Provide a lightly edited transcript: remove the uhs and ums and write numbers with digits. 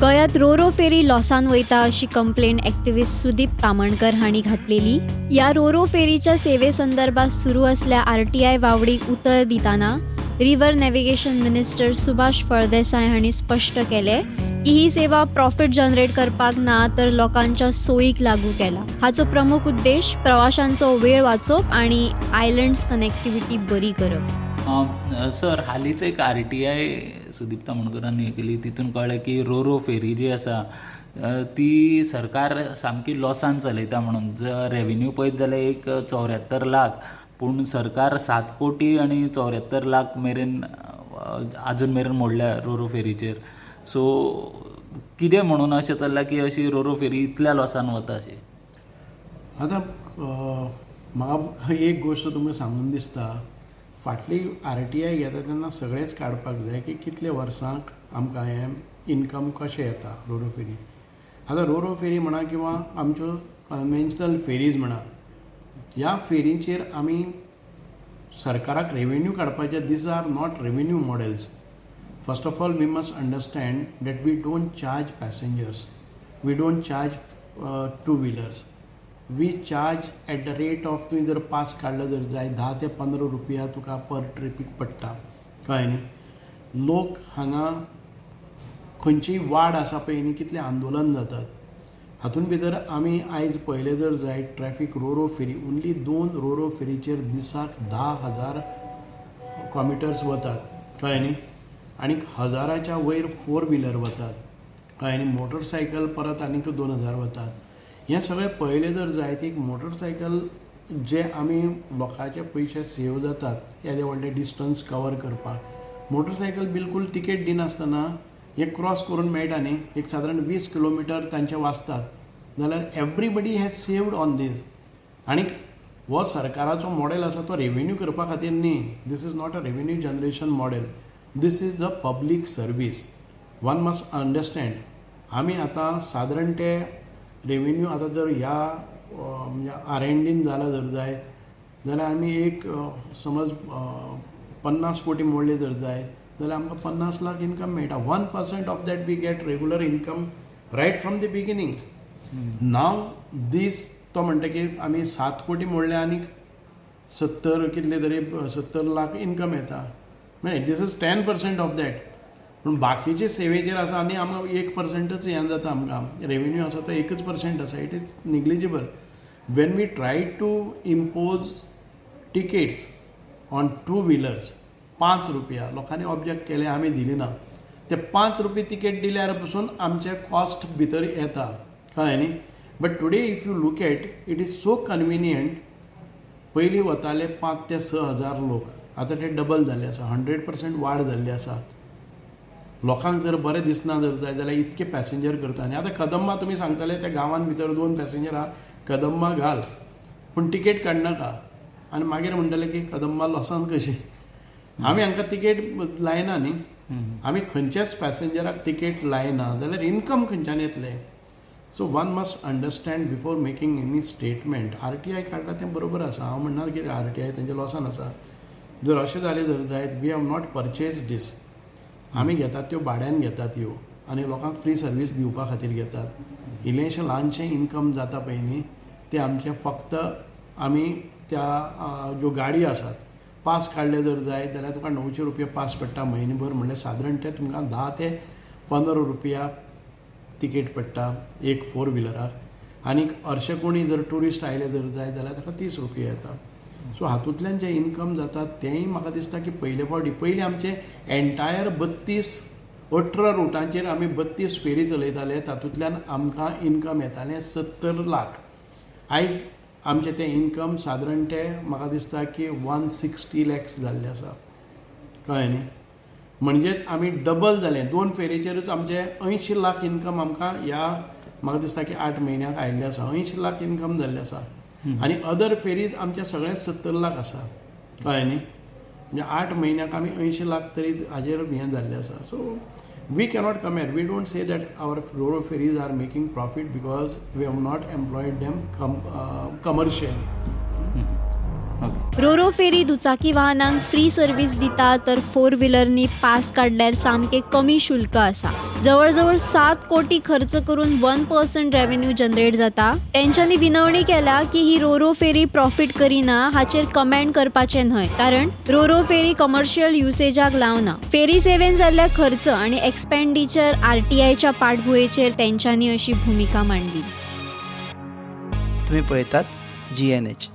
गोंयांत रोरो फेरी लॉसान वयता अशी कंप्लेन एक्टिविस्ट सुदीप तामणकर हांणी घातलेली. ह्या रोरो फेरीच्या सेवे संदर्भात सुरू असल्या आरटीआय वावडीक उतर दिताना river navigation minister Subhash Phaldesai हांणी स्पश्ट केलें की ही सेवा प्रॉफिट जनरेट करपाक ना, तर लोकांच्या सोयीक लागू केला. हाचो प्रमुख उद्देश प्रवाशांचो वेळ वाचोवप आणि आयलंड्स कनेक्टिव्हिटी बरी करप. सर, हालींच एक आरटीआय सुदीप तामणकरांनी केली. तितून कळ्ळें की रोरो फेरी जी आसा ती सरकार सामकी लॉसान चलयता म्हणून. जर रेवेन्यू पळयत जाल्यार एक 74 लाख, पूण सरकार 7 कोटी आनी 74 लाख मेरेन आजून मेरेन मोडल्या रोरो फेरीचेर. सो कितें म्हणून अशें चल्लां की अशी रोरो फेरी इतल्या लॉसान वता अशी? आतां म्हाका एक गोश्ट तुमकां सांगून दिसता, फाटली आरटीआय घेता तेन्ना सगळेंच काडपाक जाय की कितले वर्सांक आमकां हें इनकम कशें येता रोरो फेरी. आतां रोरो फेरी म्हणा किंवा आमच्यो कन्वेन्शनल फेरीज म्हणा, ह्या फेरींचेर आमी सरकाराक रेवेन्यू काडपाचे, these are not revenue models. First of all, we must understand that we don't charge passengers, we don't charge two wheelers. We charge at the rate of, तुवें जर पास काडलो जर जाय, 10 ते 15 रुपया तुका पर ट्रिपीक पडटा, कळ्ळें न्ही? लोक हांगा खंयचीय वाड आसा पळय न्ही, कितलें आंदोलन जातात. हातून भितर आमी आयज पळयलें जर जायत, ट्रॅफीक रोरो फेरी, ओन्ली दोन रोरो फेरीचेर दिसाक 10,000 कॉम्युटर्स वतात, कळ्ळें न्ही? आनी हजाराच्या वयर फोर व्हिलर वतात, कळ्ळें न्ही? मोटरसायकल परत आनीक 2000 वतात. हें सगळें पळयलें जर जायत, एक मोटरसायकल जे आमी लोकांचे पयशे सेव जातात येदे व्हडले डिस्टन्स कवर करपाक, मोटरसायकल बिलकूल तिकेट दिनासतना हें क्रॉस करून मेळटा न्ही. एक सादारण 20 किलोमिटर तांचे वाचतात जाल्यार everybody has saved on this. आनी हो सरकाराचो मॉडेल आसा तो रेवेन्यू करपा खातीर न्ही. This is not a revenue generation model, this is a public service. One must understand, आमी आतां सादारण ते रेवेन्यू आतां जर ह्या म्हणजे आर एन डीन जाला जर जायत जाल्यार आमी एक समज 50 कोटी मोडले जर जायत जाल्यार आमकां 50 लाख इनकम मेळटा. 1% of that we get regular income right from the beginning. Now this, तो म्हणटा की आमी 7 कोटी मोडले आनी 70 कितले तरी 70 लाख इनकम येता. मागीर this is 10% of that. पूण बाकीचे सेवेचेर आसा आनी आमकां 1 पर्संटच हें जाता. आमकां रेवेन्यू आसा तो एकच पर्संट आसा. It is negligible. When we try to impose tickets on two wheelers 5 रुपया, लोकांनी ऑब्जेक्ट केले, आमी दिली ना. ते 5 रुपया तिकेट दिल्यार पसून आमचे कॉस्ट भितर येता, कळ्ळें न्ही? But today if you look at it, is so convenient. पयलीं वताले 5 ते 6 हजार लोक, आतां ते डबल जाल्ले आसा. 100% वाड जाल्ली आसा. लोकांक जर बरें दिसना जर जाय जाल्यार इतके पॅसेंजर करता. आनी आतां कदंबा तुमी सांगताले, त्या गांवान भितर दोन पॅसेंजर आहा, कदंबा घाल पूण तिकेट काडनाका. आनी मागीर म्हणटले की कदंबा लॉसान कशी? आमी हांकां तिकेट लायना न्ही. आमी खंयच्याच पॅसेंजराक तिकेट लायना जाल्यार इनकम खंयच्यान येतलें? So one must understand before making any statement. RTI काडटा तें बरोबर आसा. हांव म्हणना की आरटीआय तेंच्या लॉसान आसा. जर अशें जालें जर जायत, we have not purchase this. आमी घेतात त्यो भाड्यान घेतात त्यो आनी लोकांक फ्री सर्वीस दिवपा खातीर घेतात. इल्लेंशें ल्हानशें इनकम जाता पळय न्ही, तें आमचें फक्त आमी त्या ज्यो गाडी आसात, पास काडले जर जाय जाल्यार तुका 900 रुपया पास पडटा म्हयनो भर. म्हणल्यार सादारण ते तुमकां 10 ते 15 रुपया तिकेट पडटा एक फोर व्हिलराक. आनीक हरशे कोणी जर ट्युरिस्ट आयले जर जाय जाल्यार ताका 30 रुपया येता. सो हातूंतल्यान जें इनकम जाता तेंय म्हाका दिसता की पयले फावटी, पयलीं आमचे एन्टायर 32, 18 रुटांचेर आमी 32 फेरी चलयताले. तातूंतल्यान आमकां इनकम येतालें 70 लाख. आयज आमचें तें इनकम सादारण तें म्हाका दिसता की 160 लॅक्स जाल्लें आसा, कळ्ळें न्ही? म्हणजेच आमी डबल जाले. दोन फेरीचेरूच आमचे 80 लाख इनकम आमकां ह्या म्हाका दिसता की 8 म्हयन्याक आयिल्लें आसा. 80 लाख इनकम जाल्लें आसा आनी अदर फेरीज आमचे सगळे 70 लाख आसा, कळ्ळें न्ही? म्हणजे 8 म्हयन्याक आमी 80 लाख तरी हाजेर हें जाल्लें आसा. So we cannot compare. We don't say that our Roro ferries are making profit because we have not employed them commercially. Okay. Roro ferry दुचाकी वाहनांक फ्री सर्वीस दिता तर फोर व्हिलरनी पास काडल्यार सामकें कमी शुल्क आसा. जवळ जवळ 7 कोटी खर्च करून 1% रेव्हेन्यू जनरेट जाता. तेंच्यांनी विनवणी केल्या की ही रोरो फेरी प्रॉफिट करिना हाचेर कमेंट करपाचें न्हय, कारण रोरो फेरी कमर्शियल युसेजाक लावना. फेरी सेवेन जाल्ल्या खर्च आनी एक्सपेंडिचर आरटीआयच्या पाठभुंयेचेर तेंच्यांनी अशी भुमिका मांडली. तुम्ही पळयतात GNH.